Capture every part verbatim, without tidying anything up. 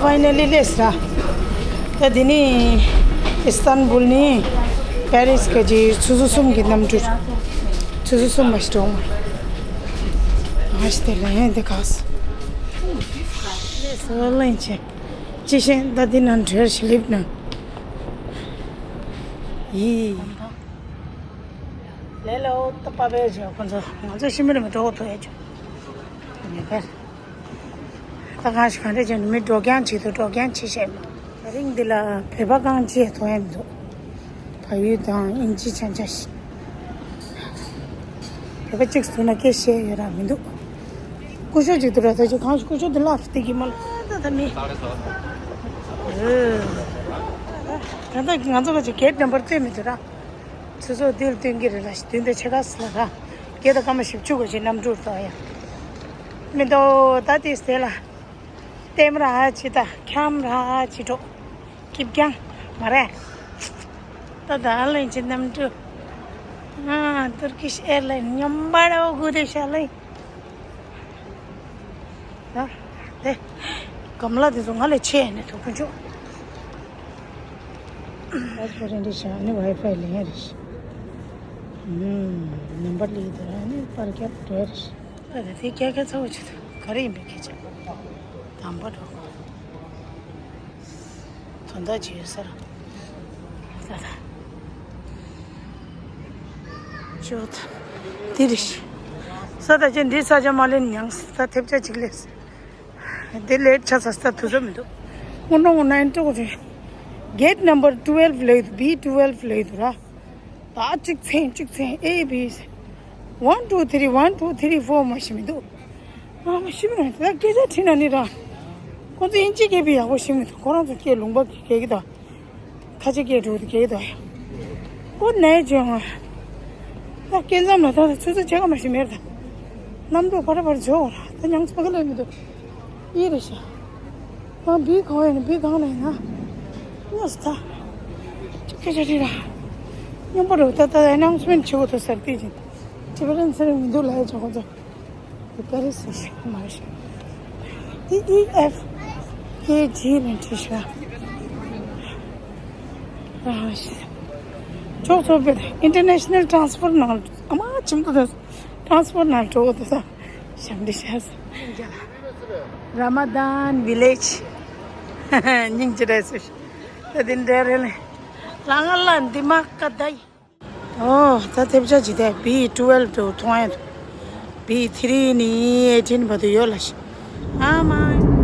ཕའི་ནལ་ལི་སླེབས་ར། ད་འདི་ནི་ཨི་སི་ཐན་བུལ་ནས་པེ་རིས་ག་ཅིག་ཆུ་ཚོད་གསུམ་གྱི་གནམ་གྲུ། ཆུ་ཚོད་གསུམ་མ་ཞིག་འགྲོ་མ། ང་ཞིག་དེ་ལ་ཡན་དེ་ག་ས། ལེ་སོ་ལེན་ཆེ། ཅི་ཤེས་ད་འདི་ནང་བྲེལ་ཞིག་སླེབས་ན། ཡི། ལེ་ལོ་ཏོ་པ་བེ་ཇོ་ཁོང་ཚོ་ང་ཚོ་ཤི་མི་ར་མི་འགྲོ་གོ་ཐུ་ཡ་ཇོ། མི་ཕེར། ད་གང་ཞིག་གང་འདྲ་བྱས་ནས་མི་འགྲོ་རྐྱང་བྱེད་དུ་འགྲོ་རྐྱང་བྱེད་བཤད་མ། ད་རིང་འདི་ལ་བོད་པ་གང་ཅི་ཐོན་ཡ་མི་འདུག་བལ་ཡུལ་དང་དབྱིན་ཇི་ཆ་ཆ་ཞིག་བོད་པ་གཅིག་ཟུར་ན་སྐད་བཤད་ཡོད་ར་མི་འདུག་སྐུ་ཞབས་གཅིག་ཏུ་ར་ད་ཅི་གང་ཞིག་སྐུ་ཞབས་འདི་ལ་བལྟས་ཀྱི་མ་ལ། ད་ད་མི། ད་ད་ང་ཚོ་ག་ཅིག་གེ་ཊི་ནམ་བར་བརྩི་མི་འདུག་ར། ཚེ་སྲོག་འདིར་སྟོན་གྱི་རེད་ལ་བདུན་དང་ཕྱེད་ཀ་སི་ལ་ར། བརྒྱད་དང་སྐར་མ་བཞི་བཅུ་གོ་ཅིག་གནམ་གྲུར་གཏོགས་ཡ། མི་འདུག་ད་དེ་ཟེར་ལ། ལྟད་མོ་ར་ཅི་ད་འཁྱམ་ར་ཅི་འགྲོ། སྐྱིབ་རྐྱང་མ་རེད། ད་ད་ལན་ཅི་གནམ་གྲུ། ཨ་ཏུར་ཀིཤ་ཨེར་ལའིན་སྙོམས་པར་འོ་གུ་རེ་ཤ་ལའི། ད་དེ་གམ་ལ་དེ་ཚོ་ང་ལས་ཆེ་ནས་ཐུག་ཀུན་ཆོག་ཨ་ཁོ་རེ་འདྲི་ཤ་ནི་ཝའི་ཕའི་ལེན་རེ་ཤ། ཨུམ། ནམ་བར་ལི་དེ་ར་ནི་པར་ཁྱབ་འགྲོ་རེ་ཤ། ད་ག་དེ་སྐྱ་ཁ་ཚ་བོ་ཆེ་ཐུག་ག་རེ་ཡིན་པའི་སྐད་ཆ། དམ་པ་འགྲོ་གོ། དོན་དག་ཅི་ཡོད་ས་ར། ད་ད། ཅོ་ད། དེ་རེ་ཤ། ས་ད་ཅན་འདི་ས་ཆ་མ་ལེན་མྱངས་ས་ཐེབས་ཆ་གཅིག་ལས། དེ་ལས་ཆ་ས་ས་དུ་ས་མི་འདུག་དངོས་གནས་དངོས་གནས་འགྲོ་གི་རེད། Gate number twelve ལ་ཡོད་B twelve ལ་ཡོད་ར། ད་གཅིག་ཚན་གཅིག་ཚན་A B C one two three one two three four མ་ཤི་མི་འདུག་ཨ་མ་ཤི་མི་ར་ད་སྐད་ཆ་དྲིས་ན་ནི་ར། ཁོ་ཚོ་ཨིན་ཇི་སྐད་པའི་ཡག་པོ་ཤེས་མི་འདུག་ཁོ་རང་ཚོ་སྐད་ལུང་པ་གི་སྐད་ཀྱི་ད། ཁ་ཆེ་སྐད་འགྲོ་དེ་སྐད་ད། ཁོ་ནས་བྱུང་ང་། ད་སྐད་མཚམས་ལ་ད་ཚོད་ཚོད་བྱེད་ཀ་མ་ཤེས་མེད་ད། གནམ་གྲུ་བར་བར་འཇོག་ར་ད་མྱང་ཚོ་ག་ལས་མི་འདུག་ཨི་རེ་ཤ། ཨ་བི་གང་ཡིན་བི་གང་ལ་ཡིན་ན། ངོ་སི་ཐ། ཅིག་སྐད་ཆ་དྲིས་ར། སྙོམས་པོ་རུ་ད་ད་ཨེ་ནའུན་སི་མེན་ཊི་བྱེད་དགོས་ཐུག་ཟེར་དེ་བཞིན། ཅི་བ་རན་ཚེ་རིང་མི་འདུག་ལ་ཡ་ཆོག་གོ་ཚོ། དེ་པེ་རི་སི་ཞིག་མ་རེད་ཤག་དེ་ཨི་ཨེཕ་ཀེ་ཇི་ལ་བྲིས་ཤག་ཨ་ཤི། ཅོག་ཙོ་པེ་ཨིན་ཊར་ནེ་ཤ་ནལ་ཊ་རན་སི་ཕར་ནང་ཨ་མ་ཁྱིམ་དུ་ཊ་རན་སི་ཕར་ནང་འགྲོ་གོ་ཐུག་ད་ཞབས་འདྲི་ཤག་ར་མ་དཱན་བི་ལེཇ། སྙིང་རྗེ་རེད་ཟེར། ད་དེ་འདྲ་རེད་ལེ། ལ་ང་ལ་འདི་མ་ཀ་ད་ཡི། ཨོ། ད་ཐེབས་ཆ་ཇི་ལྟར་B twelve དུ་མཐོང་ཡ་འདུག B three ནས eighteen བར་དུ་ཡོད་ལ་ཤི། ཨ་མ།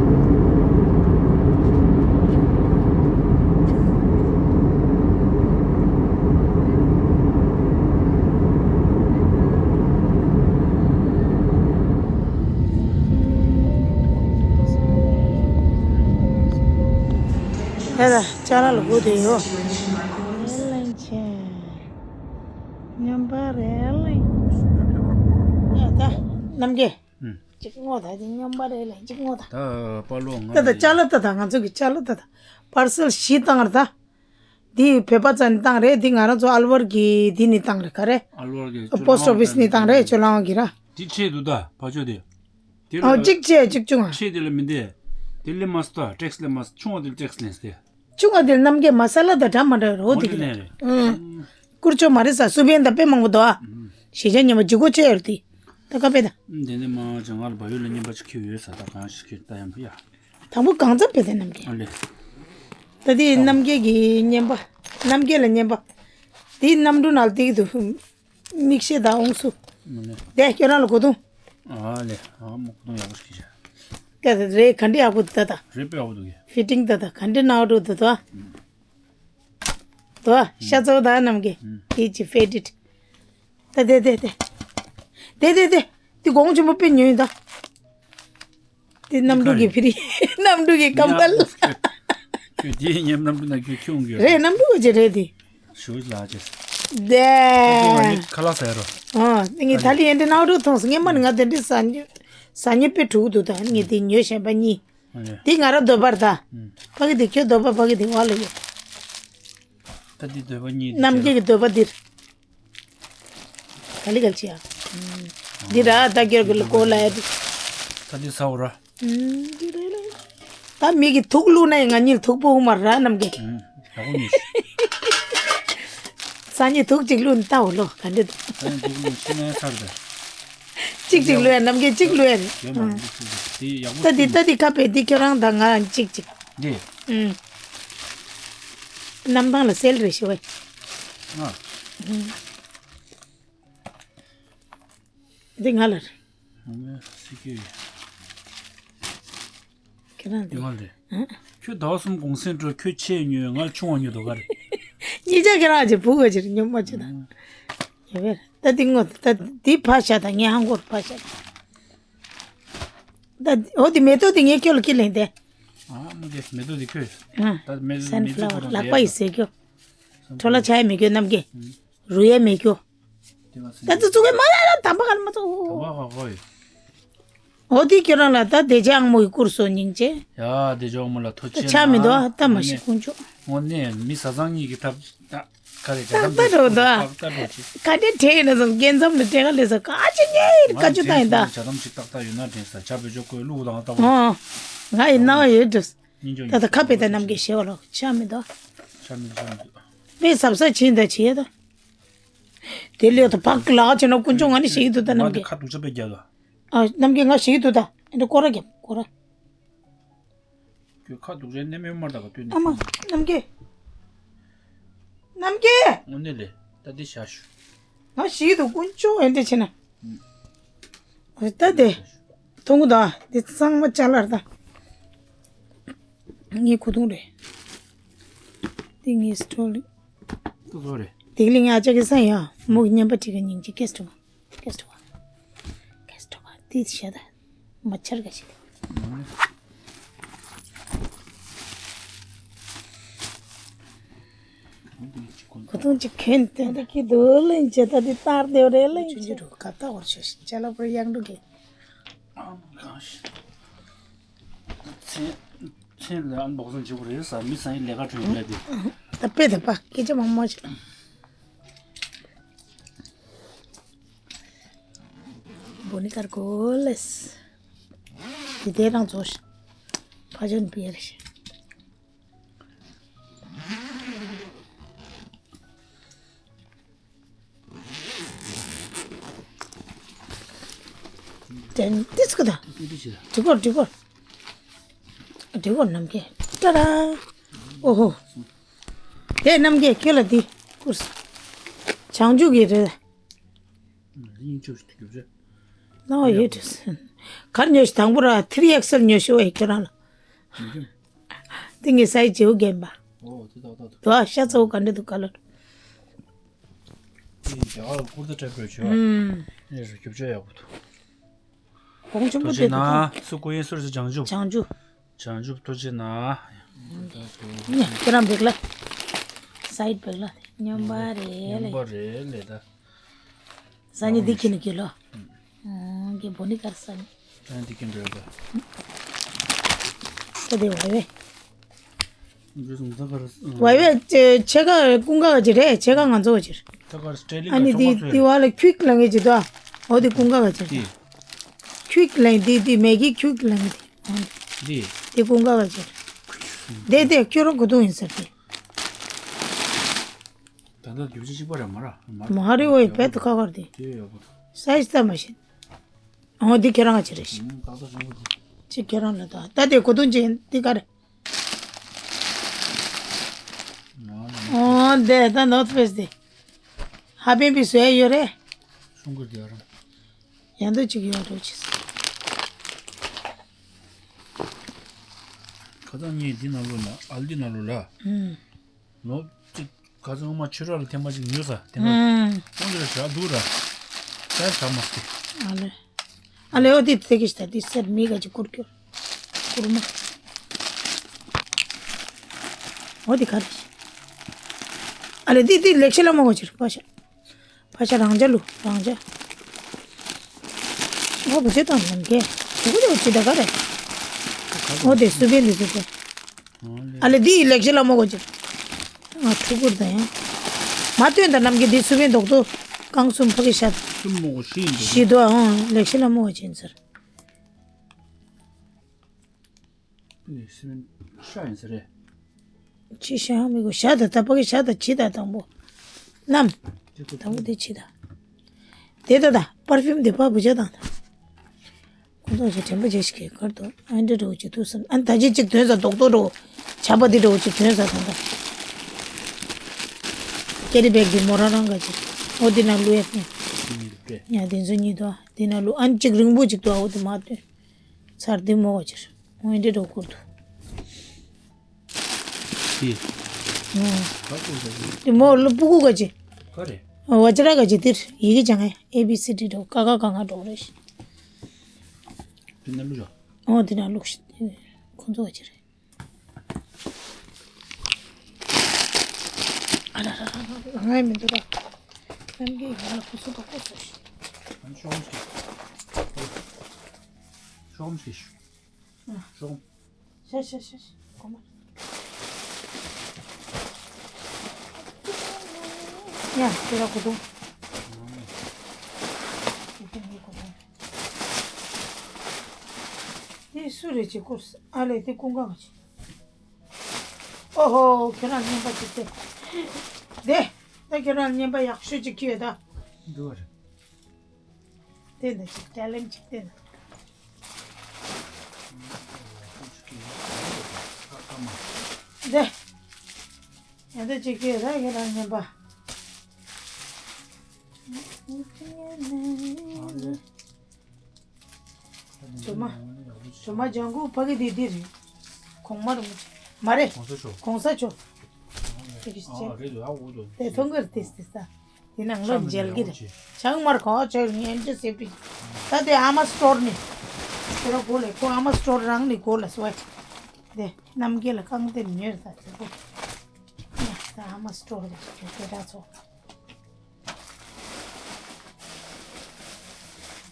ཡ་ད་ཅ་ལག་ལ་སྒུག་བསྡད་ཡོད། སྙོམས་པ་རེད་ལེ། ཡ་ད་རྣམ་རྒྱལ། ཨུམ། གཅིག་ངོ་ད་ཅིག་སྙོམས་པ་རེད་ལེ་གཅིག་ངོ་ད། ད་པ་ལོ་ང་ད་ད་ཅ་ལག་ད་ད་ང་ཚོ་གི་ཅ་ལག་ད་ད། པར་སེལ་བཞི་བཏང་ར་ད། འདི་བོད་པ་ཚ་ནས་བཏང་རེད། འདི་ང་རང་ཚོ་ཨལ་ཝར་གི་འདི་ནས་བཏང་རེད་ག་རེ། ཨལ་ཝར་གི་པོ་སི་ཊི་ཨོ་ཕི་སི་ནས་བཏང་རེད་ཇོ་ལང་གི་ར། འདི་ཆེ་འདུག་ད་ཕ་ཆོས་དེ། དེ་ཨོ་ལ་གཅིག་ཆེ་གཅིག་ཆུང་ང་། ཆེ་དེ་ལ་མི་འདེ། དེ་ལས་མ་སྟ་ཊེག་སི་ལས་མ་ཆུང་བ་དེ་ཊེག་སི་ལེན་སྟེ། ཆུང་བ་དེ་རྣམ་རྒྱལ་མ་ས་ལ་དང་འདྲ་མ་འདྲ་རོ་དེ་གི་ལེན་རེད། ཨུམ། ཀུར་ཅོ་མ་རེད་ས་སུ་བེན་ད་དཔེ་མང་པོ་འདུག་ཨ། ཨུམ། ཞེ་ཆ་ཉེ་མ་ཇི་གོ་ཆེ་ཡོད་དེ། ད་ཀ་པེ་ད། དེ་ནས་མ་ཅང་ང་ལ་བ་ཡོད་ལ་ཉན་པ་ཅིག་ཁྱེར་ཡོད་ས་ད་གང་ཞིག་ཁྱེར་ད་ཡང་ཡ། དང་པོ་གང་ཙམ་བེད་དེ་རྣམ་རྒྱལ། ཨ་ལེ། ད་དེ་རྣམ་རྒྱལ་གྱི་བསྙེན་པ། རྣམ་རྒྱལ་ལ་བསྙེན་པ། དེའི་གནམ་གྲུ་ནང་ལ་དེ་གི་འདུག་མིག་ཤེལ་དང་འོང་སུ། ཨ་ལེ། དེ་ཁྱོད་རང་ལ་གོ་དུང་། ཨ་ལེ། ཨ་མོ་གོ་དུང་ཡག་པོ་ཞིག་བྱ། དེ་རེད་ག་འདྲི་ཡག་པོ་འདུག་ད་ད། རེད་པས་ཡག་པོ་འདུག་གི། ཕི་ཊིང་ད་ད་ག་འདྲི་ནག་འགྲོ་འདུག་ད། ད་ཤ་ཚོགས་ད་རྣམ་རྒྱལ། ཨེ་ཅི་ཕེ་ཌིཊ། ད་དེ་དེ་དེ། དེ་དེ་དེ། དེ་གོང་ཆེན་པོ་དཔེ་ཉོས་ཡིན་ད། དེ་གནམ་གྲུ་གི་ཕི་རི། གནམ་གྲུ་གི་ཀམ་པལ། ཁྱོད་དེའི་ཉམས་གནམ་གྲུ་ན་ཁྱོད་ཁྱོད་གི་རེད། གནམ་གྲུ་ག་ཅི་རེད་དེ། ཞུ་ལ་ཅེས། དེ། ཁ་ལག་ཟ་ཡ་རོ། ཨ་ངས་ད་ལི་ཡན་དེ་གནམ་གྲུ་མཐོང་སོང་། སྔན་མ་ནས་ང་དེ་འདྲའི་ཟ་ཉོ། ཟ་ཉོ་དཔེ་དྲུག་འདུག་ད་ངས་དེ་ཉོས་བཞིན་པ་གཉིས། ཨ་ལེ། དེ་ང་རང་འདོད་པར་ད། ཨུམ། ཕ་གི་དེ་ཁྱོད་འདོད་པ་ཕ་གི་དེ་བ་ལ་ཡོད། ད་འདི་འདོད་པ་གཉིས་དེ་རྣམ་རྒྱལ་གྱི་འདོད་པ་འདིར། ག་ལི་གལ་ཆེ་ཡ། འདི་ར་ད་རྒྱལ་གི་ལ་གོ་ལ་ཡ་དེ། ད་འདི་ཟ་འོ་ར། འདི་རེད་ལ། ད་མི་གི་དུག་བླུགས་ན་ཡང་ང་གཉིས་ལ་དུག་ཕོག་མ་ར་རྣམ་རྒྱལ། ཨང་། ཡག་པོ་ཉོས་ཤིག་སང་ཉིན་དུག་ཅིག་བླུགས་ནས་ལྟ་འོ་ལོ་ག་འདྲ་འདུག་སང་ཉིན་དུག་བླུགས་ཤི་ན་ཚར་ད། གཅིག་གཅིག་བླུགས་ཡ་རྣམ་རྒྱལ་གཅིག་བླུགས་ཡ་རེད། ཡོད་མ་ཨང་། འདི་ཚོ་དེ་ཡག་པོ་ད་འདི་ཤི་ད་འདི་ཁ་པེ་འདི་ཁྱོད་རང་དང་ང་གཅིག་གཅིག་འདི། ཨང་། གནམ་ཐང་ལ་སེལ་རེ་ཞུ་བས། ང་། ཨང་། འདི་ང་ལ་རེད། ང་སི་ཀེ་ཡོད། ཁྱེད་རང་འདི། ང་རེད། ཨང་། ཁྱོད་ཟླ་བ་གསུམ་གུང་སེང་འགྲོ། ཁྱོད་ཆེ་ཉོས། ང་ཆུང་བ་ཉོས་འདུག་ག་རེད། གཉིས་ཆ་ཁྱེད་རང་ཅིག་བུ་ག་ཅིག་ཉོ་མ་བྱེད་ད། ཨང་། ཡོད་པས། ད་འདི་ངོ་ད་འདི་ཕ་ཤ་དང་ངའི་ཧང་གོར་ཕ་ཤ། ད་འོ་འདི་མེ་ཏོག་འདི་ངས་ཁྱོད་ལ་ཁྱེར་ལེན་ཏེ། ཨ་མ་གི་མེ་ཏོག་འདི་ཁྱོད། ཨང་། ད་མེ་ཏོག་སན་མེ་ཏོག་ཕ་ལ་ཝར་ཁོ་རང་ལག་པ་ཡི་ཟེར་རྒྱུ། འཕྲོ་ལ་ཆ་ཡ་མེད་རྒྱུ་རྣམ་རྒྱལ། ཨང་། རུ་ཡ་མེད་རྒྱུ། དེ་མ་ཟིན། ད་ཚོ་ཚུགས་ཀྱི་མ་ལ་ལ་དམ་པ་ག་ལ་མ་ཚོགས། དམ་པ་ག་གོ་ཡོད། འོ་དེ་ཁྱོད་རང་ལ་ད་བདེ་ཆེན་ཨང་མོ་ཡི་བསྐུར་སོ་སྙིང་རྗེ། ཡ་བདེ་ཆེན་ཨང་མོ་ལ་ཐུགས་རྗེ་ཆེ་ཆ་མི་འདུག་ཨ། ད་མ་ཤི་དཀོན་མཆོག་དངོས་གནས་མི་བཟའ་ཚང་གཉིས་ཀྱི་ཐབས་ད་ག་རེ་ད་ད་ད་རོ་ད་ད་ད་རོ་ཅི། ག་འདྲེ་དྲེག་ན་ཙམ་རྒན་འཚམ་ལ་དྲེག་ག་ལས་ས་ག་ཅི་ཉེ་ཡིན་ཀ་ཅུ་ད་ཡིན་ད། ཇ་དམ་ཅིག་ཏག་ཏག་ཡོད་ན་དྲན་ས་ཇ་བེད་སྤྱོད་དགོས་ལུགས་དང་ལྟ་བ། ཨོ། ང་ཡི་རྣ་བ་ཡོད་འགྲོ། སྙིང་རྗེ་ད་ད་ཁ་པེ་ད་རྣམ་རྒྱལ་ཞེ་བ་ལོ་ཆ་མི་འདུག་ཆ་མི་ཆ་མི་འདུག་མི་ཟབ་ས་ཕྱིན་ད་བྱེད་ད། དེ་ལས་ད་བག་ལག་བྱས་ན་དཀོན་མཆོག་ང་ནི་ཞིག་འདུག་ད་རྣམ་རྒྱལ། ཁ་དུག་ཆ་པས་རྒྱག་ད། ཨ་རྣམ་རྒྱལ་ང་ཞིག་འདུག་ད། ཨེ་འདྲ་སྐོར་ར་རྒྱབ་སྐོར་ར། ཁྱོད་ཁ་དུག་རན་ནས་མེད་མར་ད་ག་ལྟོས་ནས། ཨ་མ་རྣམ་རྒྱལ། རྣམ་རྒྱལ། དངོས་གནས་ལས་ད་འདི་བྱ་ཞུ། ང་ཞིག་འདུག་དཀོན་མཆོག་ཨེ་འདྲ་བྱས་ན། ཨ་ད་དེ། ཐོང་གུ་ད་དེ་གཙང་མ་ཅ་ལག་ད། ངའི་གོས་ཐུང་རེད། དེ་ངའི་སི་ཊོལ་རེད། ཏུ་ཟོ་རེད། དེ་ལས་ངའི་ཨ་ཅག་གི་ས་ཡ་མུ་གི་ཉན་པ་ཁྲིད་ག་སྙིང་རྗེ་ཀེ་སི་ཊོ་ཀེ་སི་ཊོ་ཀེ་སི་ཊོ་དེ་བྱས་ད་མ་ཆར་ག་ཞིག་གོས་ཐུང་ཅིག་གྱོན་ཏེ་འདི་ཁྱི་དུ་གླེང་བྱེད་ད་འདི་ལྟར་དེ་རེད་གླེང་བྱེད་རུ་ཁ་ཏ་བར་ཤོད་ཤིག་ཅ་ལག་པར་གཡང་འགྲོ་གི། མཚན་མཚན་ལ་ཨན་བོག་སོང་བྱེད་དགོས་རེད་ས་མི་སང་ཡི་ལས་ཀ་གྲོན་མེད་དེ། ད་དཔེ་ད་པ་སྐད་ཆ་མང་མང་ཞིག་བོ་ནི་ཀར་གོ་ལེས། དེ་དེ་རང་ཚོ་ཕ་ཆོན་པི་ཡར་ཤི། དེ་འདི་ཚོ་ད། འདི་ཆེ། འདི་གོ་འདི་གོ་འདི་གོ་རྣམ་རྒྱལ་ཏྲ་ར། ཨོ་ཧོ། དེ་རྣམ་རྒྱལ་ཁྱོད་ལ་འདི་བསྐུར་སོང་། བྱང་ཆུབ་ཀྱི་རེད། སྙིང་ཆུ་ཞིག་རྒྱུ་རེད། ན་བ་ཡོད་དུས། གར་ཉོས་ཤི་དང་པོ་ར་ཐི་རི་ཨེག་སེལ་ཉོས་ཤི་བ་ཡི་ཁྱོད་རང་ལ། ཉོས་ཤི། དེ་ངའི་སའི་ཇེའུ་རྒན་པ། ཨོ་དེ་ཏག་ཏག་འདུག་དོ་ཤ་ཚ་བོ་ག་འདྲ་འདུག་ག་ལ། དེ་རྒྱ་གར་ཀུར་ཏ་ཊའིབ་རེད་བྱོས། ཨུམ། ཨེ་རེད་རྒྱུ་ཆ་ཡག་པོ་འདུག་གོང་ཆེན་པོ་ཐུགས་རྗེ་དེ་གནང་། སུ་སྐུ་ཡིན་སུ་རེད་བྱང་ཆུབ། བྱང་ཆུབ། བྱང་ཆུབ་ཐུགས་རྗེ་གནང་། ཁྱེད་རང་བེག་ལ། སའིད་བེག་ལ། སྨྱོན་པ་རེད་ལེ། སྨྱོན་པ་རེད་ལེ་ད། ས་ཉི་འདི་ཁྱི་ནི་ཁྱི་ལོ། ཨང་གི་བོ་ནི་ཀར་ས་ཉི། ས་ཉི་འདི་ཁྱི་འགྲོ་ཡོད་ད། ད་དེ་བའི་བའི། འདི་སུ་ད་གར། བའི་བའི་ཆེ་ཆེ་ཀ་ཀུང་ཀ་ག་ཅི་རེད་ཆེ་ཀ་ང་ཚོ་ག་ཅི་རེད། ད་གར་སི་ཊེ་ལིང་ཨ་ནི་ག་འདི་ཆོག་མ་འདི་བ་ལ་ཁྱུག་ལ་ངེ་ཅི་ད། འོ་དེ་ཀུང་ཀ་ག་ཅི་རེད། ཁྱུག་ལ་འདི་འདི་མེ་གི་ཁྱུག་ལ་ངེ་འདི། འདི། དེ་ཀུང་ཀ་བ་ཅིག་དེ་དེ་ཁྱོད་རང་གོ་དུང་ཡིན་ཟེར་ཏེ། ད་ལྟ་རྒྱུ་ཆ་གཅིག་པ་རེད་མ་ར། མ་རེད་བའི་བེད་དུ་ཁ་ཁར་དེ། དེ་ཡོད་པ། སའི་ཛི་ད་མ་ཤེས། འོ་འདི་ཁྱོད་རང་ག་ཅི་རེད་ཤི། ཨུམ་ཏག་ཏག་བྱུང་གི་འདུག་ཅི་ཁྱོད་རང་ལ་ད་ད་དེ་གོ་དུང་ཅན་འདི་ག་རེད། མ་རེད། འོ་འདི་ད་ནོར་ཐི་ཕེ་སི་དེ། ཧ་པན་པི་བཟོས་ཡོད་རེད། གསུང་གི་འདི་རང་། ཡང་འདུག་ཅིག་ཡོད་འགྲོ་ཅི། ཁ་སང་ངས་འདི་ནང་ལོགས་ལ་ཨལ་ཌི་ནང་ལོགས་ལ། ཨུམ། ལོ་གཅིག་ཁ་སང་ངོ་མ་ཕྱི་རོལ་ལ་ཐེངས་མ་གཅིག་ཉོས་ས་དེ་ནང་། ཨུམ། ཁོང་ཚོས་བཞག་འདུག་ར། ད་བཞག་མ་སྟེ། ཨ་ལེ། ཨ་ལེ་ཨོ་དེ་དེ་གི་ཤ་དེ་སེར་མི་ག་ཅིག་བསྐུར་རྒྱུ། བསྐུར་མ། ཨོ་དེ་ག་རེ། ཨ་ལེ་དེ་དེ་ལེགས་ཤ་ལ་མོ་ག་ཅིག་པ་ཤ། ཕ་ཤ་རང་ཇ་ལུ་རང་ཇ། ང་བུ་ཆེ་དང་ལམ་ཁའི་ཕྲུ་གུ་ཆེ་ད་ག་རེ། ཨོ་དེ་སུ་བེ་འདི་ཚོ་དེ། ཨ་ལེ་འདི་ཡི་ལེགས་ཤ་ལ་མོ་གོ་ཅིག་ང་ཕྲུ་གུར་ད་ཡང་། མ་སྟོན་ད་རྣམ་རྒྱལ་འདི་སུ་བེ་མདོག་ཏུ་རྐང་གསུམ་ཕ་གི་ཤ། གསུམ་མོ་གོ་ཤི་ཡིན་འདུག་ཤི་དོ་ཨང་ལེགས་ཤ་ལ་མོ་གོ་ཅིག་ཡིན་ཟེར། ཤ་ཡིན་ས་རེད། ཕྱི་ཤ་མི་དགོས། ཤ་དང་ད་ཕ་གི་ཤ་དང་ཕྱི་དང་དང་པོ། ནམ། དང་པོ་དེ་ཕྱི་དང་། དེ་ད་ད་པར་ཕིའུམ་དེ་ཕ་བུ་ཆ་དང་ད། ཁོ་ཚོ་ཞིག་དྲན་པ་བྱེད་ཤིག་གར་དུ་ཨ་འདྲ་འགྲོ་ཅིག་ཐུག་སམ། ཨ་ད་ཅི་ཅིག་དོན་ས་རྡོག་རྡོག་འགྲོ། ཆ་པ་དེ་འགྲོ་ཅིག་དོན་ས་དང་ད། ཀེ་རི་བེག་དེ་མོ་རང་རང་ག་ཅིག་འོ་དེ་ན་ལུ་ཡ་ཕན། ཉ་དེ་ཚོ་གཉིས་དོ་དེ་ན་ལུ་ཨ་ཅིག་རིང་པོ་ཅིག་དོ་འོ་དེ་མ་དོན། ཚར་དེ་མོ་བ་ཅིར། འོན་ཏེ་འགྲོ་ཁུར་དུ། དེ། ཨོ། ག་ཚོད་ཟ་གི། དེ་མོ་ལོ་སྤུ་གུ་ག་ཅི། ག་རེ། བ་ཅི་ར་ག་ཅི་དེར་ཡི་གེ་སྦྱང་ཨེ། ཨེ་བི་སི་ཌི་འགྲོ་ཀ་ཁ་ག་ང་འགྲོ་རེ་ཤི། དེ་ན་ལུ་ཡ། ཨོ་དེ་ན་ལུག་ཤི། ཁོང་ཚོ་བ་ཅི་རེ། ཨ་ར་ར་ར་ར་ང་ཡི་མི་འདུག་ར། ནམ་གྱི་ཡ་ལ་ཁུ་ཚུར་དུ་ཁུ་ཚུར་ཤི། ཨ་ནི་ཤོག་ཤི། ཤོག་ཤི། ཤོག་ཤ་ཤ་ཤ་ཤ་གོ་མ། ཡ་དེ་ར་གོ་དུང་། དེ་སུ་རེད་ཅེས་བསྐུར། ཨ་ལས་དེ་ཀུན་དགའ་བ་ཅིག་ཨོ་ཧོ་ཁྱོད་རང་རྔན་པ་ཅིག་སྟེར། དེ་ད་ཁྱོད་རང་རྔན་པ་ཡག་ཤོས་ཅིག་ཁྱེར་ཡོད་ད། འདུག་རེད། དེ་འདྲ་ཅིག་ཀྲ་ལེམ་ཅིག་དེ་འདྲ། དེ། ཡ་དེ་ཅིག་གིས་ར་གི་ར་ངན་པ། ཇོ་མ། ཇོ་མ་ལྗང་གུ་ཕ་གི་དེ་དེ་རེད། གོང་མ་རུ་མ་རེད། གོང་ས་མཆོག་གོང་ས་མཆོག་དེ་གི་ཨ་ཅེ། རེད་འདུག་ཨ་འུ་འདུག་དེ་མཐོང་གི་རེད་དེ་དེ་ས། དེ་ནང་ལོ་མཇལ་གི་རེད། ཆང་མར་གོ་ཆོས་ངན་ཅི་སེ་པི། ད་དེ་ཨ་མ་སི་ཊོར་ནི། དེ་ར་གོ་ལེ་ཁོ་ཨ་མ་སི་ཊོར་རང་ནི་གོ་ལ་སི་ཝེ། དེ་རྣམ་རྒྱལ་ལ་རྐང་དེ་ཉོས་ད་དེ་གོ། ད་ཨ་མ་སི་ཊོར་དེ་དེ་དྲ་ཚོ།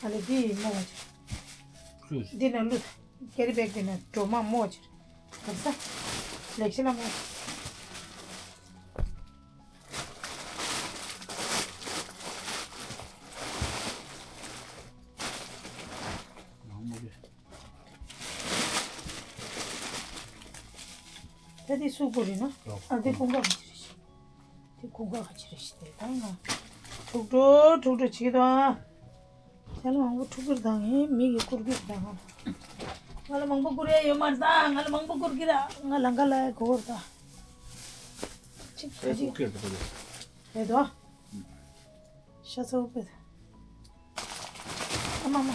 ཨ་ལེ་དེ་མོ་བ་ཆེ། འདི་ན་ལུད། ཀེ་རི་བེག་དེ་ན་གྲོ་མ་མོ་ཆེ། ག་ས། ལེགས་ཤི་ལ་མོ། ད་དེ་སུ་གོ་རེད་ན། ཨ་དེ་ཀུན་དགའ་ག་ཅི་རེད་ཤི། དེ་ཀུན་དགའ་ག་ཅི་རེད་ཤི་དེ་ད་ང་། ཐུག་འགྲོ་ཐུག་འགྲོ་བྱེད་དོ། ཅ་ལག་མང་པོ་འཁུར་གྱི་རེད་ད། ངས་མི་གིས་བསྐུར་གྱི་རེད་ད་ང་། ང་ལ་མང་པོ་བསྐུར་ཡ་ཡོད་མ་རེད་ད། ང་ལ་མང་པོ་བསྐུར་གྱི་རེད། ང་ལང་ཀ་ལ་ཡ་གོ་རེད་ད། ཅིག་ད་ཅིག་རེད་དོ། ཤ་ཚ་བོ་པེ། ཨ་མ་མ།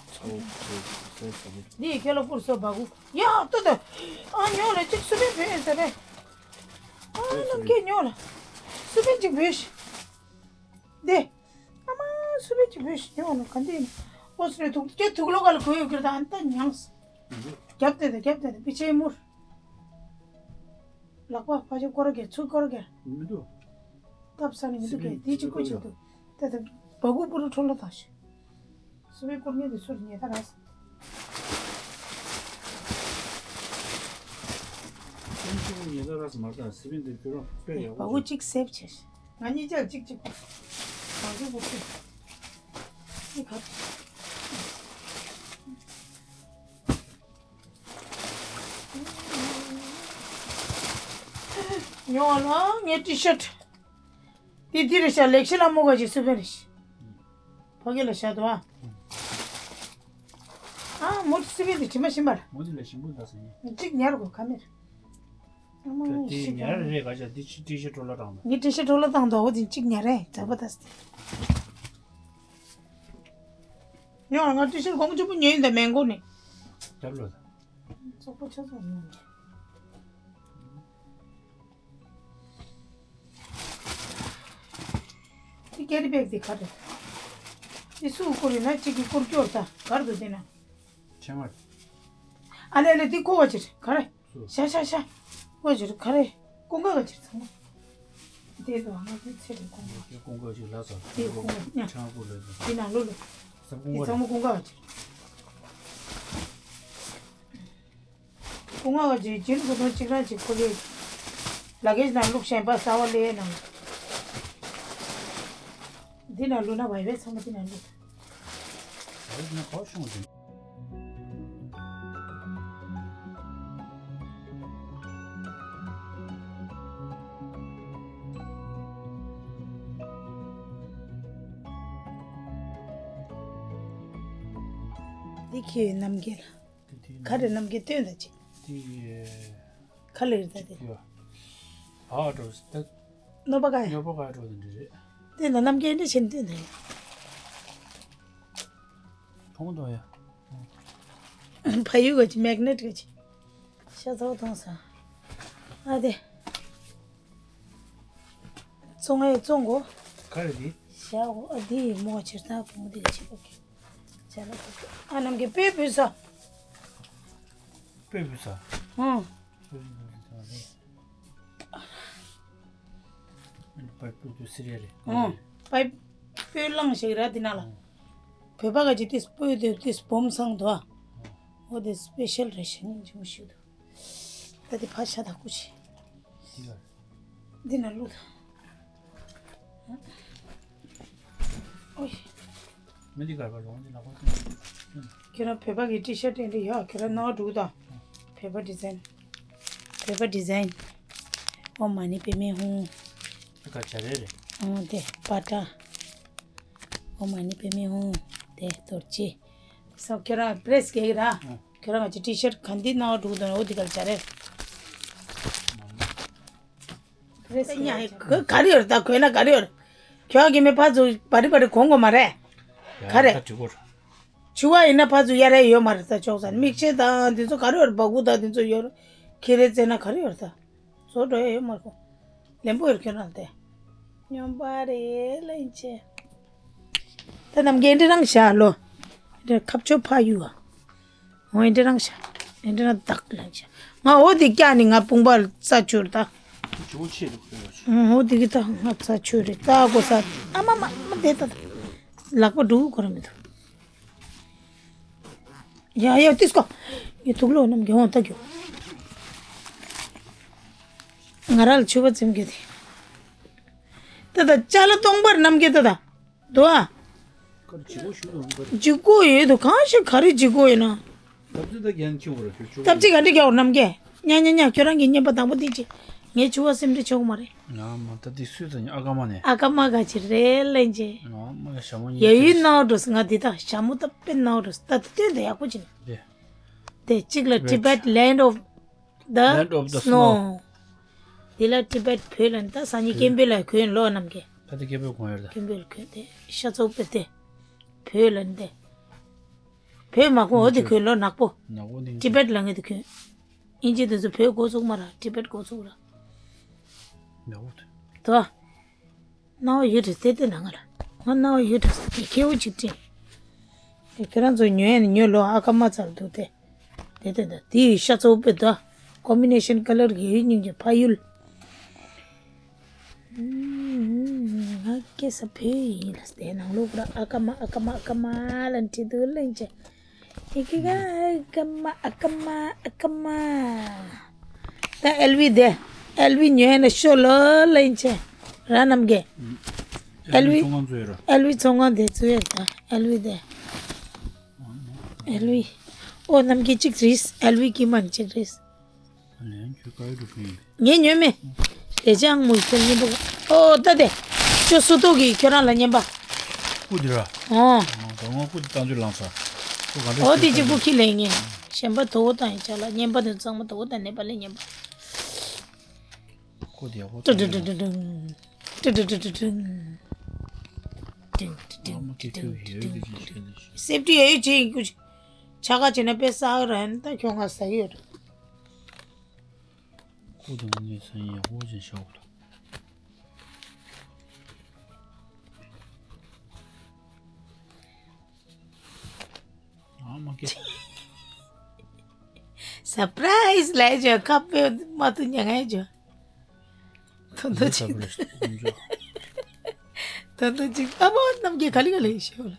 ཚ་བོ་པེ་ཟེར་ཚ་བོ། འདི་ཡི་ཁྱེད་ལ་བསྐུར་སོ་བ་གུ། ཡ་ལྟོས་ད། ཨ་ཉོ་ལ་ཅིག་སུ་པེ་བོས་ཟེར་རེད། ཨ་ནམ་ཁྱེད་ཉོ་ལ། སུ་པེ་ཅིག་བོས་ཤི། འདི། ཨ་མ་སུ་པེ་ཅིག་བོས་ཤི་ཉོ་ལ་ག་འདི་ཡིན། ཨོ་སི་རེ་ཐུག་ཁྱེད་ཐུག་ལོ་ག་ལ་གོ་ཡོད་ཀྱི་རེད་ད་ཨ་ནི་ད་ཉངས། རྒྱབ་དེ་ད་རྒྱབ་དེ་ད་པི་ཆེ་མུར། ལག་པ་ཕ་ཆེ་སྐོར་གེ་ཚུར་སྐོར་གེ། མི་འདུག་སྟབས་ས་ནས་མི་འདུག་གེ་དེ་ཅི་ཀུ་ཅི་འདུག་ད་ད་བ་གུ་པུ་རུ་ཁྲོ་ལོ་དང་ཤི། སུ་བའི་སྐོར་ངེས་དེ་ཚུར་ཉེ་ད་ར་ས། སེམས་ཤུགས་ཉེ་ད་ར་ས་མ་ད་སི་པིན་དེ་ཁྱོད་རང་དཔེ་ཡག་པོ་བ་གུ་ཅིག་སེབ་ཆེ་ཤི། ང་གཉིས་ཆར་ཅིག་ཅིག་པ། གང་ཅིག་པོ་ཁྱོད། ཨི་ཁ། ཉོ་ལ་ངའི་ཊི་ཤར་ཊི། དེ་དེ་རེད་ཤག་ལེགས་ཤི་ལ་མོ་ག་ཅིག་སུ་བེ་རེད་ཤག་ཕ་གི་ལ་ཤག་ཏུ་ཨ། ཨ་མོ་ཅིག་སུ་བེ་དེ་དྲི་མ་ཤིན་པར། མོ་དེ་ལ་ཞིམ་པོ་འདུག་ཟེར་ནི། གཅིག་ཉར་དགོས་ཁ་མེར། ཨ་མ་དེ་ཤི་ཉར་རེད་ག་ཅག་དེ་ཅི་ཊི་ཤར་ཊི་འཕྲོ་བརླག་བཏང་འདུག་ངའི་ཊི་ཤར་ཊི་འཕྲོ་བརླག་བཏང་འདུག་འོ་དེ་གཅིག་ཉར་རེད་དྲག་པ་ད་སི། ཉོ་ང་ཊི་ཤར་ཊི་གོང་ཆེན་པོ་ཉོས་ཡིན་ད་མེང་གོ་ནས། རྒྱབ་ལོ་ད། ཙོག་པོ་ཆ་ཚང་ཉོ་ནས། དེ་ཀེ་རི་བེག་དེ་ག་རེད། དེ་སུ་བསྐུར་ཡིན་ན་གཅིག་གིས་བསྐུར་སྐྱོར་ད་གར་དུ་དེ་ན། ཕྱེ་མར། ཨ་ལེ་ཨ་ལེ་དེ་ཁོ་བ་ཅིར་ག་རེ། སུ། ཤ་ཤ་ཤ། ཁོ་ཅིར་ག་རེ། ཀུན་དགའ་ག་ཅིར་ཚང་མ། དེ་དུ་ང་ཚོའི་ཚེ་རིང་ཀུན་དགའ། དེ་ཀུན་དགའ་ཅིག་ལ་ཟ། དེ་ཀུན་དགའ་ཉ། ཁྲང་ཀུ་ལ་ཟ། དེ་ནང་ལོ་ལོ། ཟ་ཀུན་དགའ། དེ་ཚང་མ་ཀུན་དགའ་ག་ཅིར། སྐུ་ངག་གི་རྗེས་ཀྱི་བུ་དོན་གཅིག་རང་གཅིག་ཁོ་ལས། ལ་གེ་ནང་བླུགས་ཤེས་པ་གསར་བ་ལས་ནང་། འདི་ནང་བླུགས་ན་བའི་བའི་ཚང་མ་འདི་ནང་བླུགས། བའི་ནང་ཁོ་ཤོང་ཟིན། འདི་ཁྱེད་རྣམ་རྒྱལ། འདི་འདི་ག་རེ་རྣམ་རྒྱལ་སྟོན་ད་ཅིག་འདི་ག་ལེར་ད་དེ། ཡོ། བག་འགྲོ་ད། གནོད་པ་ག་ཡ། གནོད་པ་ག་འགྲོ་ད་འདི་རེད། སྟོན་ད་རྣམ་རྒྱལ་འདི་ཆེན་སྟོན་ད་ཡ། མཐོང་དོ་ཡ། ཕ་ཡུལ་ག་ཅིག་མེག་ནེཊ་ག་ཅིག་ཤ་ཚ་བོ་མཐོང་ས། ཨ་དེ། བཙོང་ཨེ་བཙོང་གོ། ག་རེ་འདི། ཞའོ་ཨ་འདི་མོ་ཆེར་ཐག་བུ་མོ་འདི་ག་ཆེ་པོ་གི། ཅ་ལག་ཏུ་ཨ་རྣམ་རྒྱལ་སྤོས་ཕུལ་ས། སྤོས་ཕུལ་ས། ཨང་། སྤོས་ཕུལ་ས་རེད། པའི་སྤོས་དུ་སི་རེ་རེད། ཨང་། པའི་སྤོས་བླངས་ཤིག་ར་འདི་ན་ལ། བོད་པ་ག་ཅིག་ཏིས་སྤོས་དུ་ཏིས་སྦོམ་སང་དུ་ཨ། འོ་དེ་སི་པེ་ཤལ་རེད་ཤ་ཉིན་ཅུང་ཞུ་དུ། ད་དེ་ཕ་ཤ་དག་ཀུ་ཤི། འདི་ན་ལུ་ད། ཨོའི། མི་འདི་གར་པ་རོང་འདི་ལ་ཁོ་ཚོ། ཁྱོད་རང་བོད་པ་གི་ཊི་ཤར་ཊི་འདི་ཡོད་ཁྱོད་རང་ནོར་འདུག་ད། བོད་པ་ཌི་ཛའིན། བོད་པ་ཌི་ཛའིན། ཨོ་མ་ཎི་པདྨེ་ཧཱུྃ། ཨ་ཀ་བྱ་རེ་རེད། ཨོ་དེ་པ་ཏྲ། ཨོ་མ་ཎི་པདྨེ་ཧཱུྃ། དེ་རྡོ་རྗེ། སོ་ཁྱོད་རང་པི་རེ་སི་གེག་ར། ཁྱོད་རང་ང་ཅི་ཊི་ཤར་ག་འདི་ནང་འགྲོ་གི་འདུག་ན་འོ་འདི་གར་བྱ་རེ། པི་རེ་སི་གེག་ག་རེ་ཡོད་རེད་ད་གོས་ན་ག་རེ་ཡོད་རེད། ཁྱོད་ཀྱི་མི་ཕ་ཚོ་བ་རི་བ་རི་གོང་གོ་མ་རེད། ག་རེ། ད་གྲི་གུར། ཆུ་བ་ཡིན་ན་ཕ་ཚོ་གཡར་ཡ་ཡོད་མ་རེད་ད་ཅོག་ཙམ་མིག་ཤེལ་དང་འདི་ཚོ་ག་རེ་ཡོད་རེད་སྦ་ཁུག་དང་འདི་ཚོ་ཡོད་རེད། ཁྱི་རེ་རྩེ་ན་ག་རེ་ཡོད་རེད་ད། བཟོ་འགྲོ་ཡ་ཡོད་མ་རེད་གོ། ལེན་པོ་ཡོད་ཁྱོད་རང་དེ། སྨྱོན་པ་རེད་ལན་ཆེ། ད་རྣམ་རྒྱལ་འདི་རང་བཞག་ལོ། འདི་ཁ་ཕྱོགས་ཕ་ཡུལ་བ། འོ་འདི་རང་བཞག་འདི་རང་བདག་ལན་ཆེ། ང་འོ་འདི་བཀྱག་ནི་ང་དཔུང་པ་རྩ་ཆུར་ད། ཇོ་ཆེ་རུ་ཁོལ་བ་ཆེ། ཨང་འོ་འདི་གི་ད་ང་རྩ་ཆུར་རེད་ད་གོ་ས། ཨ་མ་མ་མ་དེ་ད་ལག་པ་འགྲུག་གོ་ར་མི་འདུག་ཡ་ཡ་ཏིས་ཀོ། ངས་ཐུག་ལོ་རྣམ་རྒྱལ་འོང་ལྟ་རྒྱུ། ང་རང་ལ་ཆུ་བ་འཚེམ་རྒྱུ་དེ། ད་ད་ཅ་ལག་སྟོང་པར་རྣམ་རྒྱལ་ད་ད། དོ་ཨ། ཀར་ཇི་གོ་ཞུ་དང་པར། ཇི་གོ་ཡོད་དོ་གང་ཞིག་ག་རེ་ཇི་གོ་ཡོད་ན། སྟབས་ཅི་ད་རྒྱན་ཁྱི་འོ་ར་ཞུ་ཆུ་བ། སྟབས་ཅི་ག་འདྲི་རྒྱག་འོ་རྣམ་རྒྱལ། ཉ་ཉ་ཉ་ཁྱོད་རང་གི་བརྙན་པ་དང་པོ་འདི་ཅི། ངས་ཆུ་བ་སེམས་ཁྲལ་ཆོག་མ་རེད། ང་མ་ད་འདི་སུས་ད་ཉ་ཨ་ཀ་མ་ནས། ཨ་ཀ་མ་ག་ཅི་རེད་ལན་ཅི། ང་མ་ལ་ཞྭ་མོ་ཉི་ཡ་ཡུལ་ནའོ་འགྲོ་སི་ང་འདི་དག་ཞྭ་མོ་ད་དཔེ་ནའོ་འགྲོ་སི་ད་དེ་སྟོན་དེ་ཡག་པོ་ཅི་ནི། རེད། དེ་གཅིག་ལ་Tibet land of the Land of the snow. Snow. དེ་ལ་ཊི་བེཊ་བོད་ལ་ད་སང་ཉིན་སྐད་འབོད་ལ་གོན་ལོ་རྣམ་རྒྱལ། ད་དེ་སྐད་འབོད་གོན་ཡོད་ད། སྐད་འབོད་གོན་དེ་ཤ་ཚོགས་པས་དེ། བོད་ལ་འདི། བོད་མ་གོ་འོ་དེ་གོས་ལོ་ནག་པོ། ནག་པོ་ནི། ཊི་བེཊ་ལ་ངེས་དེ་གོས། ཨིན་ཇི་དེ་ཚོ་བོད་གོ་ཚུགས་མ་ར་ཊི་བེཊ་གོ་ཚུགས་ར། ནག་པོ་དེ། དོ། སྣང་བ་ཡོད་དྲི་དེ་དེ་ནང་ལ། ང་སྣང་བ་ཡོད་དྲི་དེ་ཁེ་བོ་ཅིག་དྲི། དེ་ཁྱེད་རང་ཚོ་ཉོ་ཡ་ནི་ཉོ་ལོ་ཨ་ཁ་མ་ཚར་འདུག་དེ། དེ་དེ་དེ་དེ་ཡི་ཤ་ཚོགས་པའི་དོ། ཀོམ་བི་ནེ་ཤན་ཀ་ལར་གི་ཡོད་སྙིང་རྗེ་ཕ་ཡུལ། ང་སྐྱེ་ས་བོད་ཡིན་ལ་དེ་ནང་ལོགས་ར་ཨ་ཀ་མ་ཨ་ཀ་མ་ཨ་ཀ་མ་ལ་འཁྲིད་དུ་ལེན་ཅེ། ཨི་ཀི་ག་ཨ་ཀ་མ་ཨ་ཀ་མ་ཨ་ཀ་མ། ད་ཨེལ་ཝི་དེ་ཨེལ་ཝི་ཉོས་ན་ཤོ་ལོ་ལེན་ཅེ་ར་རྣམ་རྒྱལ། ཨེལ་ཝི་ཚོང་ཁང་ཚོ་ཡོད་ར། ཨེལ་ཝི་ཚོང་ཁང་དེ་ཚོ་ཡོད་ད་ཨེལ་ཝི་དེ། ཨེལ་ཝི། ཨོ་རྣམ་རྒྱལ་གཅིག་རེད་ཨེལ་ཝི་གི་མན་གཅིག་རེད། ལན་ཁྱོད་ཀ་ཡོད་འགྲོ་ཕན་ཡིན། ངས་ཉོས་མེད། ལས་བྱང་མོ་ཁྱོད་སྙིང་པོ། ཨོ་ད་དེ། ཁྱོད་སུ་ཏོག་གིས་ཁྱོད་རང་ལ་སྙན་པ། སྐུ་དེ་ར། ཨོ། ཨོ་ད་ང་སྐུ་དེ་བཏང་རྒྱུ་ལངས་ས། ཁོ་ག་འདྲ་ཨོ་དེ་ཅིག་སྐུ་ཁྱི་ལེན་ངས། གཞན་པ་དོ་བོ་དང་ཡིན་ཆ་ལ་སྙན་པ་དེ་ཚང་མ་དོ་བོ་དང་ནད་པ་ལས་སྙན་པ། སྐུ་དེ་ཡག་པོ་ཏྲི་ཏྲི་ཏྲི་ཏྲི་ཏྲི། ཏྲི་ཏྲི་ཏྲི་ཏྲི་ཏྲི། ཏྲི་ཏྲི་ཏྲི་ཏྲི་ཏྲི། སེབ་ཏི་ཡ་ཡོད་ཅིག་སྐུ་ཅིག་ཆ་ག་ཅི་ན་དཔེ་ས་ཨ་ར་ཧན་ད་ཁྱོད་ང་ས་ཡོད། ཀུ་དང་ངའི་སང་ཡག་པོ་ཅིག་ཤོག་ཏུ། ཨ་མ་ཀེ། སར་པ་རའི་ཛི་ལས་ཇོ་ཁ་པེ་མ་ཏུ་ཉ་ངའི་ཇོ། ཐོན་ཐོན་ཅིག་ཐོན་ཐོན་ཅིག་ཨ་མ་རྣམ་རྒྱལ་ག་ལི་ག་ལི་ཤོག་ལ།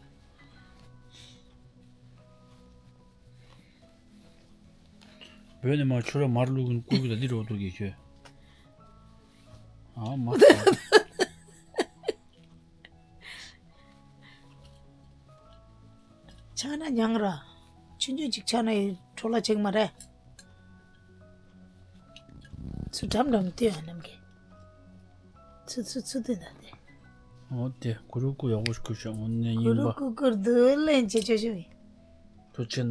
བོད་ནས་མར་ཆུ་ར་མར་བླུགས་ཀྱིན་བསྐུར་གྱི་ད་འདི་རོ་ཐུག་གི་ཁྱོད། ཨ་མ། ཆགས་ན་མྱང་ར། ཆུང་ཆུང་ཅིག་ཆགས་ན་ཡི་འཕྲོ་བརླག་ཆེ་གི་མ་རེད། ཚུ་འགྲམ་འགྲམ་ལྟོས་ཨ་ནམ་གི། ཚུ་ཚུ་ཚུ་ལྟོས་ད་དེ། འོ་དེ་གུ་རུ་ཀུ་ཡག་པོ་ཞིག་གུ་ཤོག་འོ་ནས་གུ་རུ་ཡིན་པ། ཀུ་ཀུར་དུ་ལེན་ཆེ་ཆོ་ཆོ་ཡིན། བུ་ཆེ་ན་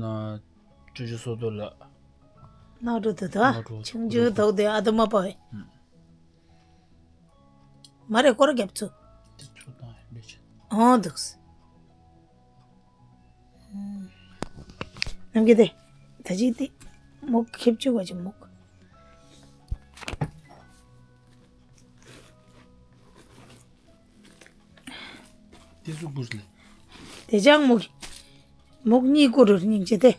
ཅུ་ཅུ་སོ་དོ་ལ། ནག་འགྲོ་དུ་དོ། ནག་འགྲོ་ཆུང་ཆུང་དོག་དེ་ཨ་དུ་མ་པ་བས། ཨུམ། མ་རེད་སྐོར་རྒྱབ་ཚུ། དེ་ཚོ་དང་ཡང་འདྲེ་ཆེ། ཨོ་འདུག་སེ། ནམ་གི་དེ། ད་ཅིག་དེ། མོག་ཁེབ་ཆུ་བ་ཅིག་མོག་དེ་ཚོ་བུར་ལ། དེ་ཅང་མོག་མོག་གཉིས་བསྐུར་རུ་སྙིང་རྗེ་དེ།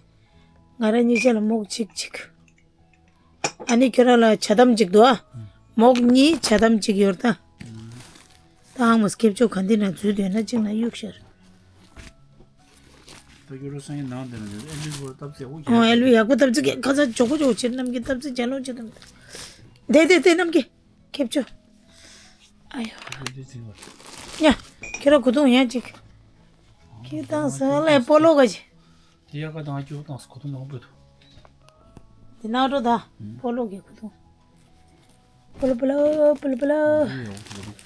ང་ར་གཉིས་ཆ་ལ་མོག་གཅིག་གཅིག་ཨ་ནི་ཁྱོད་རང་ལ་ཇ་དམ་གཅིག་འདུག་ཨ། མོག་གཉིས་ཇ་དམ་གཅིག་ཡོད་ད། ད་ཧང་མོ་སྐྱབས་བཅོལ་ག་འདི་ན་འཛུལ་འདོད་ན་གཅིག་ན་གཡུག་ཤར། ད་ཁྱོད་རང་སང་ཉིན་ནང་དེ་ན་ཨེ་ལུས་བོར་སྟབས་ཚེ་འུ་ཨོ་ཨེ་ལུས་ཡག་པོ་སྟབས་ཚེ་ཁ་ཚ་ཇོ་གོ་ཇོ་གོ་ཕྱིར་རྣམས་ཀྱི་སྟབས་ཚེ་ཇ་ལོ་ཇ་དམ། དེ་དེ་དེ་རྣམས་ཀྱི། ཁེབ་ཆུ། ཨ་ཡོ། འདི་ཚིག་པ། ཡ། ཁྱེད་ར་གུ་དུང་ཡང་ཅིག་ཁྱེད་དང་ས་ལ་སྤོ་ལོ་ག་ཅི། དེ་ཡ་ག་དང་ཨ་ཅོ་དང་ས་གུ་དུང་ནང་པོ་དུ། དེ་ནང་འགྲོ་ད། སྤོ་ལོ་གི་གུ་དུང་། སྤོ་ལོ་སྤོ་ལོ་སྤོ་ལོ་སྤོ་ལོ། འདི་ཡོང་གི་རེད།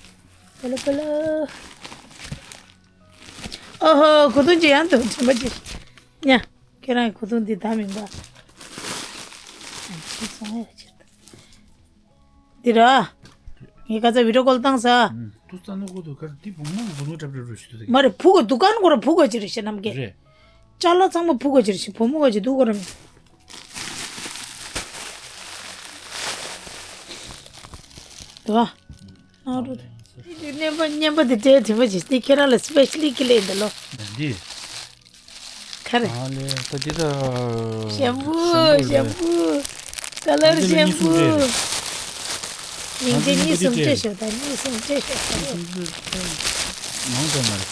སྤོ་ལོ་སྤོ་ལོ། ཨོ་ཧོ་གུ་དུང་ཅི་ཡང་དུ་དྲན་པ་ཅི། ཡ། ཁྱེད་རང་གི་གུ་དུང་འདི་ད་མིན་པ། ཨ་ཅི་སོང་ཡ་ཅི། འདི་ར། ངས་ཁ་ཚ་བི་ཌིའོ་ཀོལ་བཏང་ས། ཨུམ། ཏུ་ས་ནུ་གོ་དུ་ཁར་འདི་བུ་མོ་གི་བུ་ནུ་ཀྲབ་ཀྲབ་རུ་ཞིག་ཏུ་དེ། མ་རེད་ཕུ་ག་དུ་ཀན་གོ་ར་ཕུ་ག་ཅི་རེད་ཤེ་ནམ་གེ། རེད། ཅ་ལ་ཚང་མ་ཕུ་ག་ཅི་རེད་ཤེ་བུ་མོ་ག་ཅི་དུ་གོ་ར་མི། དུ་བ། ཨ་རུ། རྣམ་པ་རྣམ་པ་འདི་འདྲའི་དྲི་མ་ཅི་སྟེ་ཁྱེད་རང་ལ་སི་པེ་ཤལ་ལི་ཀི་ལེ་འདི་ལོ། འདི། ཁ་རེ། ཨ་ལེ་ད་འདི་ད། ཤེམ་པུ་ཤེམ་པུ། ཀ་ལར་ཤེམ་པུ། མིང་ཅན་གཉིས་གསུམ་སྤྲད་ཤོག་ད་གཉིས་གསུམ་སྤྲད་ཤོག་ད་རེ། མང་ཙམ་མ་རེད།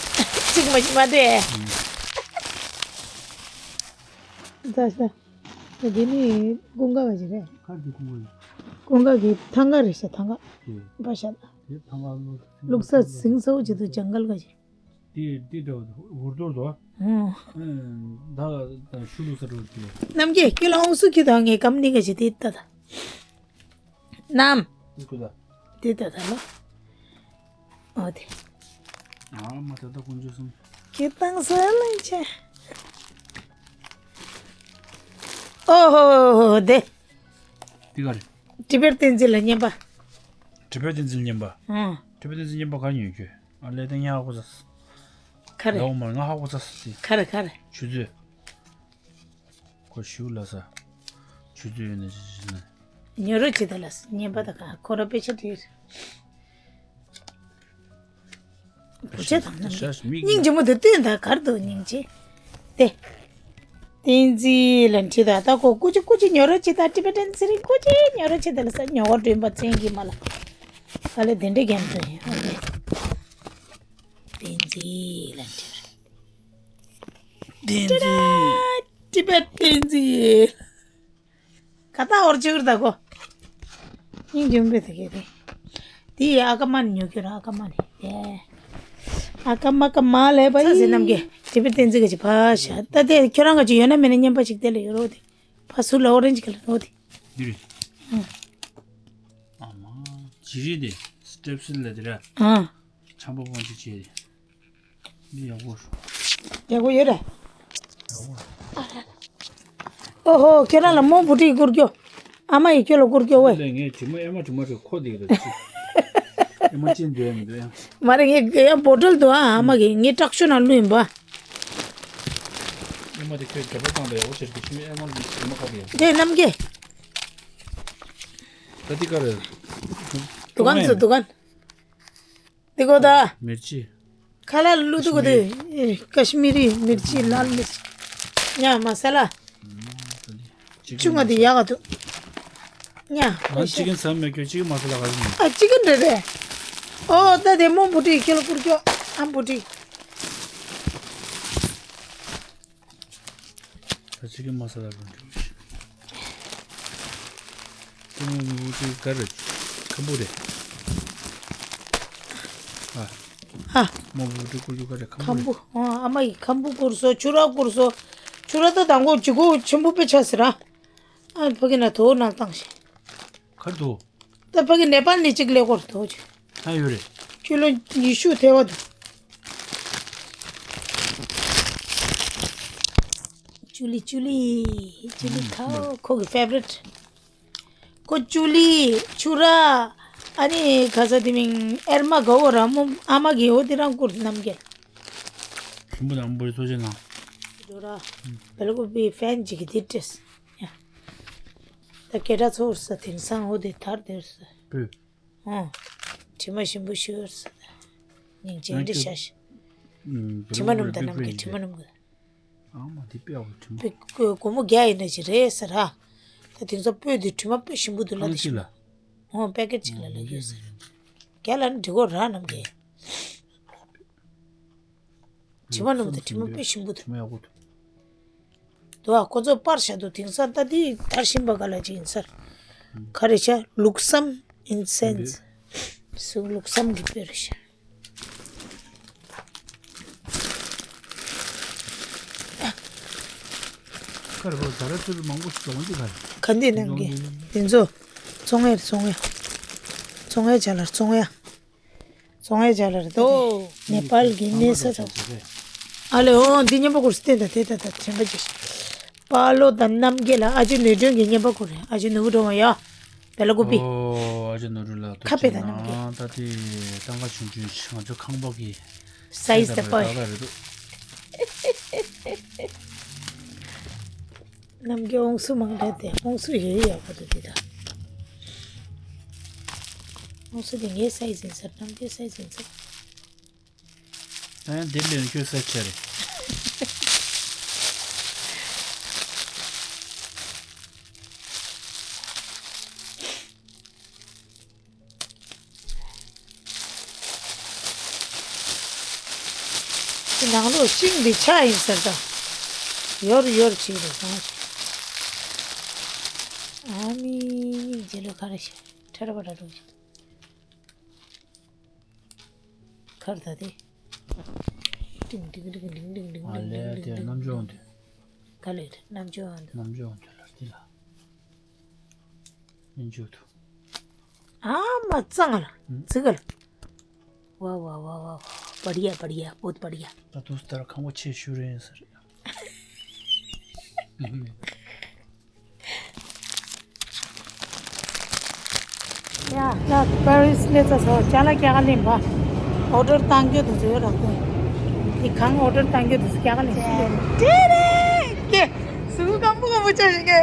གཅིག་མ་གཅིག་མ་སྤྲད། ད་ཤ། འདི་ནི་ཀུན་དགའ་བ་ཞིག་རེད། ཁ་འདི་ཀུན་དགའ་ཡིན། ཀུན་དགའ་གི་ཐང་ག་རེད་ཤ་ཐང་ག་དེ། འབའ་ཤ་ད། དེ་ཐང་ག་བླུགས། བླུགས་ས་ཟིང་ས་འོ་ཅི་དུ་ཇང་གལ་ག་ཞིག་དེ་དེ་འདྲ་བ་འུར་རྡོར་དོ། ཧུང་། ཨ། ད་ད་ཤུ་ལུ་ས་འགྲོ་གི། རྣམ་རྒྱལ་ཁྱོད་ལ་ཨོང་སུ་ཁྱི་དང་ངའི་སྐམ་ནི་ག་ཞིག་དེ་ལྟ་ད། ནམ། དེ་ཀུ་ད། དེ་ལྟ་ད་ལོ། ཨོ་དེ། ཨ་མ་ད་ད་ཀུན་ཇོ་སུམ། ཁྱི་དང་ས་ལན་ཆེ། ཨོ་ཧོ་ཧོ་ཧོ་དེ། དེ་ག་རེད། ཏི་བེད་བསྟན་འཛིན་ལ་བསྙེན་པ། ཏི་བེད་བསྟན་འཛིན་བསྙེན་པ། ཨང་། ཏི་བེད་བསྟན་འཛིན་བསྙེན་པ་ག་ཉོས་ཁྱོད། ཨ་ལས་དེ་ཉག་ཧ་གོ་ས། ཁ་རེ། ལའོ་མར་ང་ཧ་གོ་ས་སི། ཁ་རེ་ཁ་རེ། ཆུ་ཚོད། ཁོ་ཞུ་ལ་ས། ཆུ་ཚོད་ཡོད་ན་ཅི་ཅི་ན། ཉོ་རོགས་བྱེད་ད་ལ་ས་ཉན་པ་ད་ག་ཁོ་ར་དཔེ་ཆ་བྲིས། བུ་ཆེ་དང་རྣམས་ཀྱི་སྙིང་རྗེ་མོ་དེ་བསྟན་ད་གར་དུ་སྙིང་རྗེ། དེ། བསྟན་འཛིན་ལ་འཁྲིད་ད་ད་ཁོ་ཀུ་ཅི་ཀུ་ཅི་ཉོ་རོགས་བྱེད་ད་ཏི་བེད་བསྟན་འཛིན་རིང་ཀུ་ཅི་ཉོ་རོགས་བྱེད་ད་ལ་ས་ཉོ་ག་སྒྲོན་པ་བཙན་གྱི་མ་ལ། ག་ལེ་དེ་འདྲས་རྒྱམ་དུ་ཡིན། བསྟན་འཛིན་ལ་འཁྲིད། བསྟན་འཛིན། ཏི་བེད་བསྟན་འཛིན། ཁ་ཏ་འོར་ཅིག་ད་གོ། སྙིང་རྗེ་མོ་དེ་གས་དེ། དེ་ཡི་ཨ་ཀ་མ་ནི་ཉོ་ཁྱོད་རང་ཨ་ཀ་མ་ནི། ཨེ། ཨ་ཀ་མ་ཀ་མ་ལས་པ་ཡི། ས་ཟེར་རྣམས་ཀྱི་ཏི་བེད་བསྟན་འཛིན་ག་ཅི་ཕ་ཤ། ད་དེ་ཁྱོད་རང་ག་ཅི་ཡོད་ན་མེད་ན་མཉམ་པ་ཅིག་དེ་ལ་ཡོད་རོགས་དེ། ཕ་སུ་ལ་འོ་རེན་ཇི་ཁ་ལ་འོ་དེ། འདི་རེད། ཨ་མ། ཇི་རེད་དེ། སི་ཊེབ་སི་ལ་དེ་ར། ཨ། ཆམ་པ་པོ་ཅིག་བྱས། འདི་ཡག་པོ་རེད། ཡག་པོ་ཡོད་རེད། ཡག་པོ་རེད། ཨོ་ཧོ་ཁྱེད་རང་ལ་མོ་བུ་ཁྲིད་བསྐུར་རྒྱུ། ཨ་མ་ཡིས་ཁྱོད་ལ་བསྐུར་རྒྱུ་ཝེ། ལས་ངས་དྲི་མ་ཨེ་མ་དྲི་མ་ཁྲིད་ཁོ་དེ་རེད་ཅི། ཨེ་མ་ཅི་འདོད་མི་འདོད་ཡང་། མ་རེད་ངས་ཡང་བོ་ཊལ་འདུག་ཨ་ཨ་མ་གིས་ངས་ཊག་ཤོ་ནང་བླུགས་ཡིན་པ། ཨེ་མ་དེ་ཁྱོད་རྒྱབ་པ་བཏང་དང་ཡག་པོ་བྱེད་དུ་ཁྱོད་ཨེ་མ་དྲི་མ་ཁ་དེ་ཡང་། དེ་རྣམ་རྒྱལ། ད་དེ་ག་རེད། དུ་ཀན་སུ་དུ་ཀན། དེ་གོ་ད། མིར་ཅི། ཁ་ལ་ལུ་དུ་གོ་དེ། ཀ་ཤི་མི་རི་མིར་ཅི་ལ་ལ་མིར་ཅི། ཉ་མ་ས་ལ། ཅུང་ང་དེ་ཡག་ག་དུ། ཉ། ང་ཅི་ཀན་ཟ་མེད་ཁྱོད་ཅི་ཀན་མ་ས་ལ་ག་རེ་ཉོ། ཨ་ཅི་ཀན་རེད་རེད། ཨོ་ད་དེ་མོ་བུ་ཏི་ཁྱེད་ལ་བསྐུར་ཁྱོད་ཨ་བུ་ཏི། ད་ཅི་གི་མ་ས་ལ་རུ་འགྲོ་ཤི། ཀུ་མོ་མི་བུ་ཅི་ག་རེ་ཁམ་བུ་རེད། ཨ། ཨ། མོ་བུ་ཅི་ཀུ་ཅུ་ག་རེ་ཁམ་བུ་ཁམ་བུ། རེད། ཨ་ཨ་མ་ཡི་ཁམ་བུ་བསྐུར་སོ་ཆུ་ར་བསྐུར་སོ། ཆུ་ར་ད་དང་གོ་ཅི་གོ་ཆེན་པོ་དཔེ་ཆ་ཟེར་ར། ཨ་ཕ་གི་ན་དོ་ནང་བཏང་ཤི། གར་དུ། ད་ཕ་གི་ནེ་པཱལ་ནས་གཅིག་ལས་སྐོར་དོ་ཅི། ཨ་ཡོད་རེད། ཁྱོད་ལོ་ཉི་ཤུ་ཐལ་བ་འདུག་ཅུ་ལི་ཅུ་ལི། ཅུ་ལི་ཁའོ་ཁོ་གི་ཕེ་ཝ་རི་ཊི། ཁོ་ཅུ་ལི་ཆུ་ར། ཨ་ནི་ག་ས་དེ་མིང་ཨེར་མ་ག་འོ་ར་མོ་ཨ་མ་གི་འོ་དེ་རང་བསྐུར་རྣམ་རྒྱལ། ཞིམ་པོ་དང་པོ་རི་ཚོ་ཅན་ན། འགྲོ་ར། བེལ་ཀོ་པི་ཕེན་ཅིག་གི་དེ་སྤྲད། ཡ། ད་སྐད་གྲགས་ཚོར་ས་དེང་སང་འོ་དེ་དར་དེར་ས། པོས། ཨོ། དྲི་མ་ཞིམ་པོ་ཤོར་ས། སྙིང་རྗེ་འདྲི་ཤ་ཤ། དྲི་མ་སྣུམ་དང་རྣམ་རྒྱལ་དྲི་མ་སྣུམ་གི། ཨ་མ་དེ་དཔེ་ཡག་པོ་དྲི་མ། པེ་སྒོར་མོ་བརྒྱ་ཡིན་ན་ཅི་རེད་ཟེར་ར། ད་དེང་སང་སྤོས་དེ་དྲི་མ་དཔེ་ཞིམ་པོ་འདུག་ལ་ཨང་དེ་ཅི་ཞིམ་ལ། པོ། ཨོ་པེ་ཀེ་ཊི་ཅིག་ལ་ལ་ཡོད་ཟེར། བརྒྱ་ལ་ནི་འགྲིག་གོ་ར་རྣམ་རྒྱལ། དྲི་མ་སྣུམ་དང་དྲི་མ་དཔེ་ཞིམ་པོ་འདུག་དྲི་མ་ཡག་པོ་འདུག་དུ་ཨ་ཁོ་ཚོ་པར་བཞག་འདུག་དེང་སང་ད་དེ་དར་བཞིན་པ་ག་ལ་ཅིག་ཡིན་ཟེར། ག་རེ་བྱ་ལུགས་བསམ་ཨིན་སེན་སི། སུ་ལུགས་བསམ་གི་དཔེ་རེ་བྱ། ཁར་བོ་ད་ར་ཚུར་མང་པོ་ཞིག་འོང་གི་ག་རེ། ག་འདི་རྣམས་ཀྱི་དེ་ཚོ་བཙོང་ཡ་བཙོང་ཡ། བཙོང་ཡ་བྱ་ལ་བཙོང་ཡ། བཙོང་ཡ་བྱ་ལ་རེད་དོ། ནེ་པཱལ་གྱི་གནས་ས་དང་། ཨ་ལེ་ཨོ་འདི་རྔན་པ་སྐོར་སྟེ་ད་དེ་ད་ད་དྲན་པ་ཅིག་དཔའ་བློ་དང་རྣམ་རྒྱལ་ལ་ཨ་ཅེ་ནོར་སྒྲོན་གྱི་རྔན་པ་སྐོར་རེད། ཨ་ཅེ་ནོར་བུ་འགྲོ་བ་ཡ། བེ་ལ་ཀོ་པི། ཨོ་ཨ་ཅེ་ནོར་བུ་ལ་ཁ་དཔེ་དང་རྣམ་རྒྱལ། ད་དེ་ཏང་ཁ་ཆུང་ཆུང་ང་ཚོ་ཁང་པ་གི་སའི་ཛི་ད་པ་ཏག་ཏག་རེད་འདུག་རྣམ་རྒྱལ་འོང་སུ་མང་དྲགས་ཏེ་འོང་སུ་ཡོད་ཡག་པོ་འདུག་འདི་ད། འོང་སུ་དེ་ངའི་སའི་ཛི་ཡིན་ཟེར། རྣམ་རྒྱལ་སའི་ཛི་ཡིན་ཟེར། ཨ་ཡང་དེ་ལས་ཁྱོད་ས་ཆ་རེད། ནང་ལོགས་ཤིང་འདི་ཆ་ཡིན་ཟེར་ད། ཡོར་ཡོར་བྱེད་རེད་སོང་། ཨ་མི་རྗེས་ལོ་ག་རེ་ཤེས་ཁྲ་ར་བ་ར་རུ། ཁར་ད་དེ། ཏིང་ཏིང་ཏིང་ཏིང་ཏིང་ཏིང་ཨ་ལས་དེ་རྣམ་འཇོག་འདི། ག་ལེར་རྣམ་འཇོག་འདི། རྣམ་འཇོག་འདི་ལ་འདི་ལ། སྙན་འཇོག་ཏུ། ཨ་མ་གཙང་ལ། ཙི་ག་ལ། ཝ་ཝ་ཝ་ཝ་ཝ། བ་རི་ཡ་བ་རི་ཡ་བོད་བ་རི་ཡ། ད་དུས་ལྟར་ཁང་པ་ཆེ་ཤོས་རེད་ཟེར། ཡ་ད་པེ་རི་སི་སླེབས་ཚར་སོང་། ཅ་ལག་རྒྱག་ག་ལེན་པ། ཨོ་ཌར་བཏང་རྒྱུ་དེ་ཚོ་ཡོད་ར་ཁོ། དེ་གང་ཨོ་ཌར་བཏང་རྒྱུ་དེ་ཚོ་རྒྱག་ག་ལེན་སུ་ལེན། ཏེ་རེ་ཀེ། གཟུགས་སྐམ་པོ་སྐམ་པོ་ཆགས་ཤིང་ཀེ།